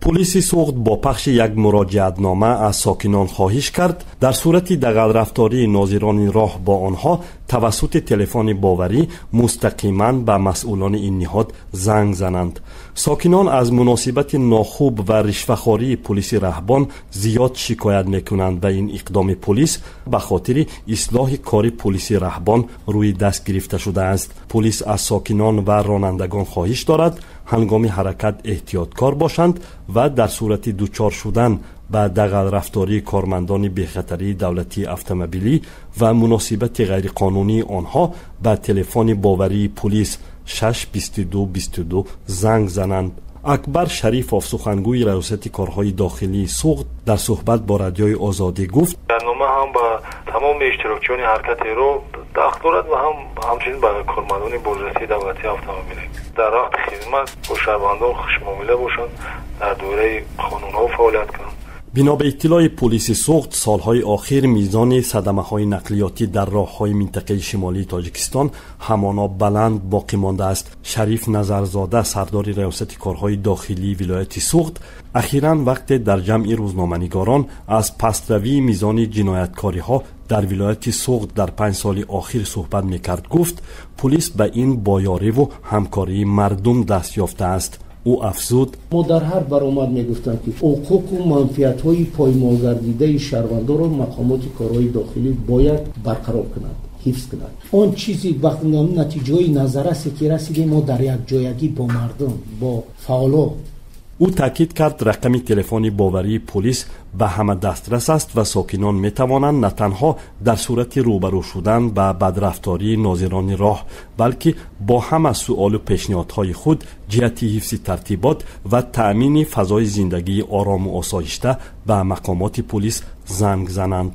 Пулиси Суғд бо пахши як муроҷиатнома аз сокинон хоҳиш кард, дар сурати дағалрафтории нозирони роҳ бо онҳо тавассути телефони боварӣ мустақиман ба масъулони ин ниҳод занг зананд. Сокинон аз муносибати нохуб ва ришвахории пулиси раҳбон зиёд шикоят мекунанд ва ин иқдоми пулис ба хотири ислоҳи кори пулиси раҳбон рӯи даст гирифта шудааст. Пулис аз сокинон ва ронандагон хоҳиш дорад, ҳангоми ҳаракат эҳтиёткор бошанд ва дар сурати дучор шудан ба дағалрафтории кормандони бехатарии давлатии автомобилӣ ва муносибати ғайриқонунии онҳо ба телефони боварии пулис 6 22 22 занг зананд. Акбар Шарифов, сухангӯи Раёсати корҳои дохилии Суғд, дар суҳбат бо Радиои Озодӣ гуфт: Барнома ҳам ба тамоми иштирокчиёни ҳаракати роҳ дахл дорад ва ҳам ҳамчунин ба кормандони бозрасии давлатии автомобилӣ. Дар вақти хизмат бо шаҳрвандон хушмуомила бошанд, дар доираи қонунҳо фаъолият кунанд. Бино ба иттилои пулиси Суғд, солҳои охир мизони садамаҳои нақлиётӣ дар роҳҳои минтақаи шимолии Тоҷикистон ҳамоно баланд боқӣ мондааст. Шариф Назарзода, сардори Раёсати корҳои дохилии вилояти Суғд, ахиран вақте дар ҷамъи рӯзноманигорон аз пастравии мизони ҷинояткориҳо дар вилояти Суғд дар 5 соли охир суҳбат мекард, гуфт, пулис ба ин бо ёриву ҳамкории мардум даст ёфтааст. Ӯ афзуд: Мо дар ҳар баромад мегуфтам, ки ҳуқуқу манфиатҳои поймолгардидаи шаҳрвандонро мақомоти корҳои дохилӣ бояд барқарор кунад, ҳифз кунад. Он чизи натиҷаҳои назаррасе, ки расидем, мо дар якҷоягӣ бо мардум, бо фаъоло. Ӯ таъкид кард, рақами телефони боварии пулис ба ҳама дастрас аст ва сокинон метавонанд на танҳо дар сурати рӯбарӯ шудан ба бадрафтории нозирони роҳ, балки бо ҳама суолу пешниҳодҳои худ ҷиҳати ҳифзи тартибот ва таъмини фазои зиндагии орому осоишта ба мақомоти пулис занг зананд.